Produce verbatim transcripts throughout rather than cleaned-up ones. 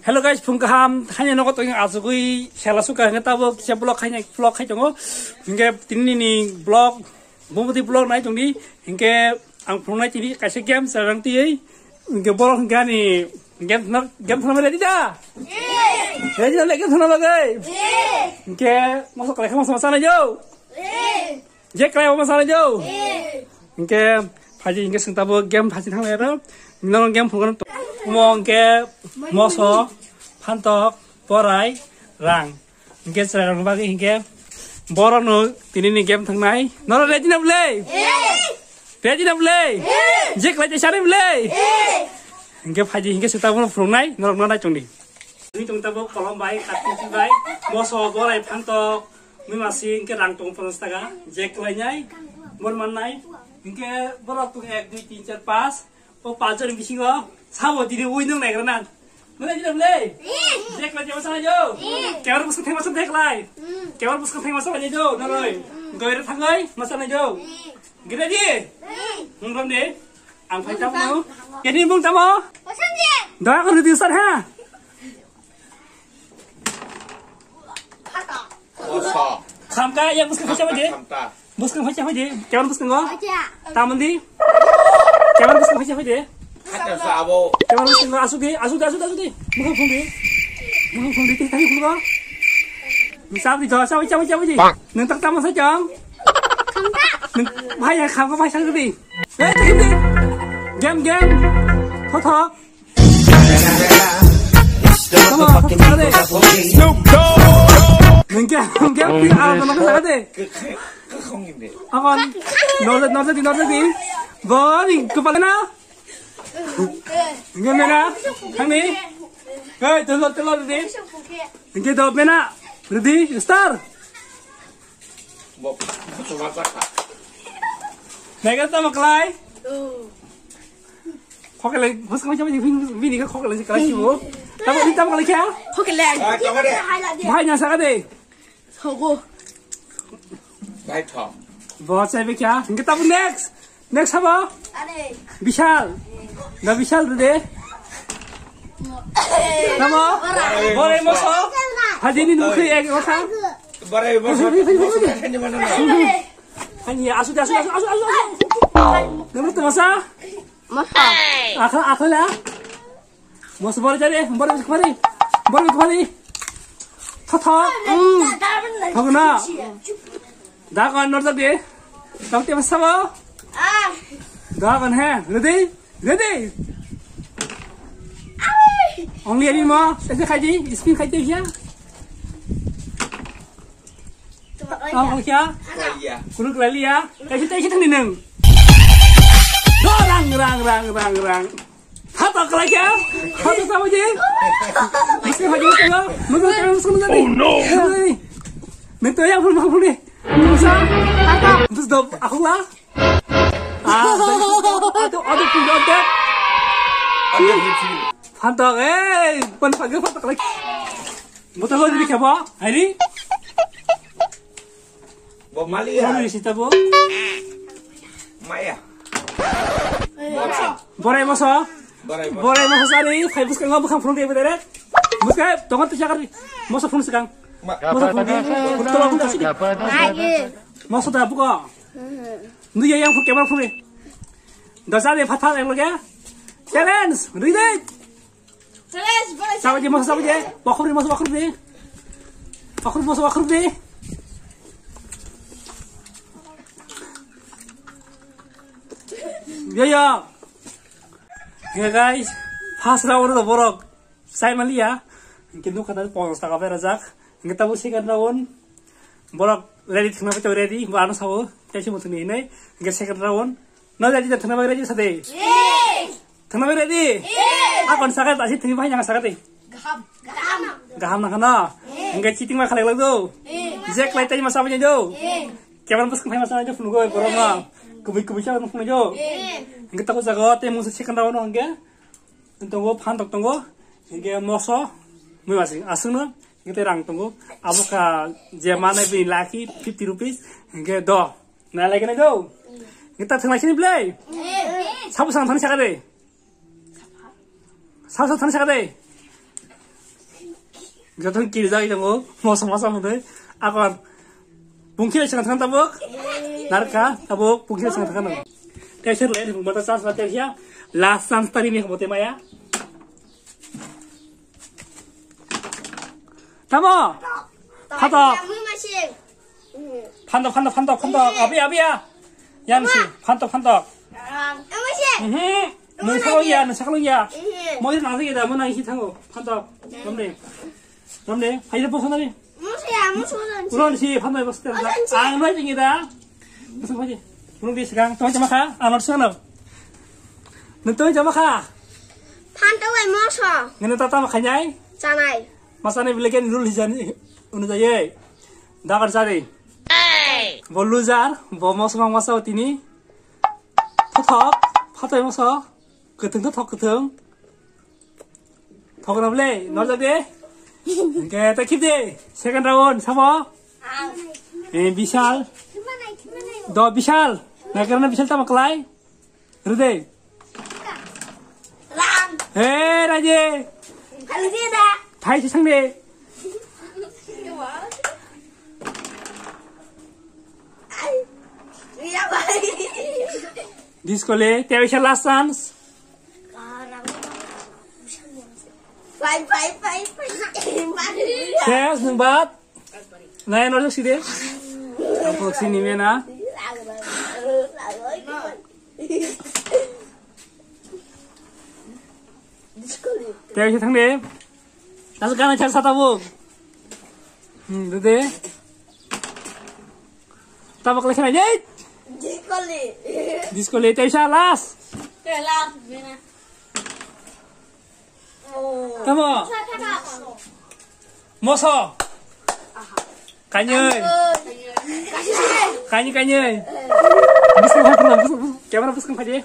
Hello guys, phung kaham, haino nogo tong asugwi sela suka hingke tabuk kisa vlog khaina vlog khai tongo. Hingke tini ni vlog, bumudi vlog nai tongdi. Hingke ang phungnai tini kaisa game serang tiyei. Hingke borok hingke ani game thana, game thana ready da? Ready da game thana bagwi? Hingke moso kalai kha moso sana jo. Je krai omo sana jo. Hingke phaji hingke sing tabo game phaji thang lai ro. Nong game phunukgo. Omo hingke moso, phantok, borai, rang. Hingke chwrai rang bagwi hingke borok no tini ni game thangnai. Noro ready na bwle? Ready na bwle? Je krai je sana bwle? Hingke phaji hingke sing tabo phunuknai norok no nai tongdi. Tini tong tabo kolom bai, kati bai, moso, borai, phantok, mui masi, hingke rang tong ponchas taka, je kwlainai, bor mannai, hingke borok tong ek, dui, tin, char, pas, o pas jon bisingo, sabo tini ui nung naigra na. Mana jina bwle? Je kwlai je masa nai jo. Kewar buskang thai masa thai kwlai. Kewar buskang thai masa nai jo, noroi. Goire thangai, masa nai jo. Gire di? Hung rom de. Ang phai tamo. Keni bung tamo? Daya kanu di sar ha. Oso. Khamka ya buskang phaisa hoide. Khamta. Buskang phaisa hoide. Kemar buskang go? Tamandi. Kemar buskang phaisa hoide. Hata sabo. Kemar buskang go? Asuk di, asuk di, asuk di, asuk di. Mukhang phung di. Mukhang phung di, tei tei phung go. Sab di, sab di, sab di, sab di. Nang tak tamo sa chong. Khamka. Bhai ya khamka bhai sang di. Eh, tei di. Game, game. Tho tho. Nengke, nengke, pi alam nama kena de. Aman, norja, norja di, norja di. Bori, kepala na. Nengke mena, kami. Hei, telur, telur di. Nengke do mena, ready, start. Bok, bok, bok, bok. Nengke tamo kelai. Khokele, bos kami kami bini, bini ke khokele si kelai sibo. Tamo ni tamo kelai kya? Khokele. Ah, tamo de. Bhai na saka de. Sogo. Bhai tho. Bos sai be kya? Nengke tamo next. Next habo? Are. Bishal. Da Bishal de. Tamo? Bore moso. Hajini nukri ek osa. Bore moso. Ani asu asu asu asu asu. Nemu tu masa? Masa. Akha akha la. Mos bor jare, bor bor bor bor. Tho tho. Thok na. Da kon nor de. Tang te masa ba. Da kon he. Ready? Ready? Only ani mo. Ese khai di, spin khai di ya. Tamo kya? Iya. Kuruk lali ya. Kaisi taisi thang ninang. Rang rang rang rang rang. Hata kala kya? Hata sama je. Muske haji kala. Muske kala muske muske. Oh no. Minta ya pun pun ni. Musa. Hata. Terus do aku lah. Ah, aduh aduh pun do. Phantok eh pun pagi phantok lagi. Betul lo jadi kya ba? Hari. Bo mali ya. Hari sita bo. Maya. Borai. Borai moso. Borai, borai. Borai moso sari. Khai buskang bukhang phone ke bedere. Buskang tongon tu chakar. Moso phone sekang. Moso phone ke. Tolong kasih. Moso da buka. Ndu ya yang phone ke ba phone. Dasa de phatha yang lagi. Challenge. Ready. Sabaji moso sabaji. Wakhur di moso wakhur di. Wakhur moso wakhur di. Yo yo. Hey guys, first round do borok. Sai maliya. Kintu kata ponchas taka berajak. Kita bu second round. Borok ready thangna bai ready. Bo ano sao. Tei si muthuni hinai. Hingke second round. No ready thangna bai ready sade. Thangna bai ready. Akon saka tasi thangni bai yang saka de. Gaham. Gaham. Gaham na khana. Hingke cheating ma khalai lagdo. Je klai tai ma sabai jo. Camera bus khai ma sabai jo phunu go borok ma. Kubui kubui sa phunu jo. Hingke tako jago te musu second round hingke. Tongo phantok tongo. Hingke moso. Mui masing asung no. Hingke rang tongo. Abo kha je manai bini laki fifty rupees. Hingke do. Na lagi na do. Hingke ta thangna sini play. Sabu sang thani saka de. Sabu sang thani saka de. Joto kirijak tongo, moso moso hwnwi. Akon. Bungkhe sanga thang tabuk. Narka, tabuk, bungkhe sanga thang tabuk. Tei sir le, mata chance la tei ya. Last chance tari ni hote maya. Tamo. Phato. Phantok, phantok, phantok. Abi, abi ya. Yang si, phantok, phantok. Mhm. Nung saklo ya, nung saklo ya. Mo iri nang ya, mo nang si thango. Phantok. Ramde. Ramde. Hai da poso nani. Uron si phantok bos. Ang noi tingi da. Poso phaji. Nung di segang. Tong jama kha. Ang noi segang. Nung tong jama kha. Phantok bai moso. Ngene tata ma khanyai. Chanai. Masani bilegen rule hijani. Unu jayai. Dagar jari. Bo loser, bo mosong masa tini. Thothok, phatai moso. Kwthwng thothok kwthwng. Thok na ble, norjak de. Oke, ta khip de. Second round, sabo. Eh, Bishal. Do Bishal. Nakarna Bishal tama klai. Rede. Rang. He, Raje. Kali dia dah. Thai si sang de. Iya, bhai. Disco le, tei bisa last chance. Five, five, five, five. Ses, nung bat. Nai, no, si de. Apa sini mena? Tei khe thang de. Nasa gana char sata bo. Hmm, de de. Tabak lekha nai. Disco le. Disco le, tei sa last. Tei last, bena. Tamo. Moso. Kanyoi. Kanyoi, kanyoi. Bwswng hai phano, bwswng, camera bwswng phai di.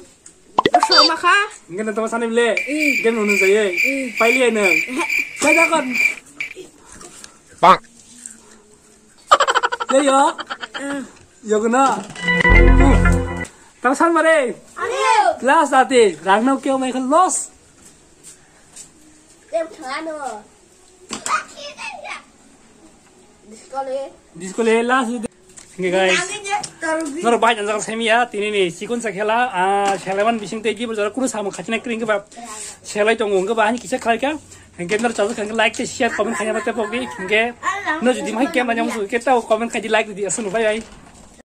Bwswng makha. Hingke no tamo sanai bile. Game no nung jayoi. Paili ai nung. Sai dakon. Bang. Leyo. Yogna. Tamo san mare. Last ate. Rangno kyo mai khan loss. Em thano. Disco le. Disco le last. Hingke guys. Noro bai janjak semiya tini ni sikon sa khela, ah, seleman bising te gibo jora kunu samung khachina kring ba. Selai tongo hingke ba ani kisa khlai kha. Hingke noro chajak hingke like te share comment khaina te pokdi. Hingke no jodi mai game na nyam su ke tao comment khai di like di asunu bye bye.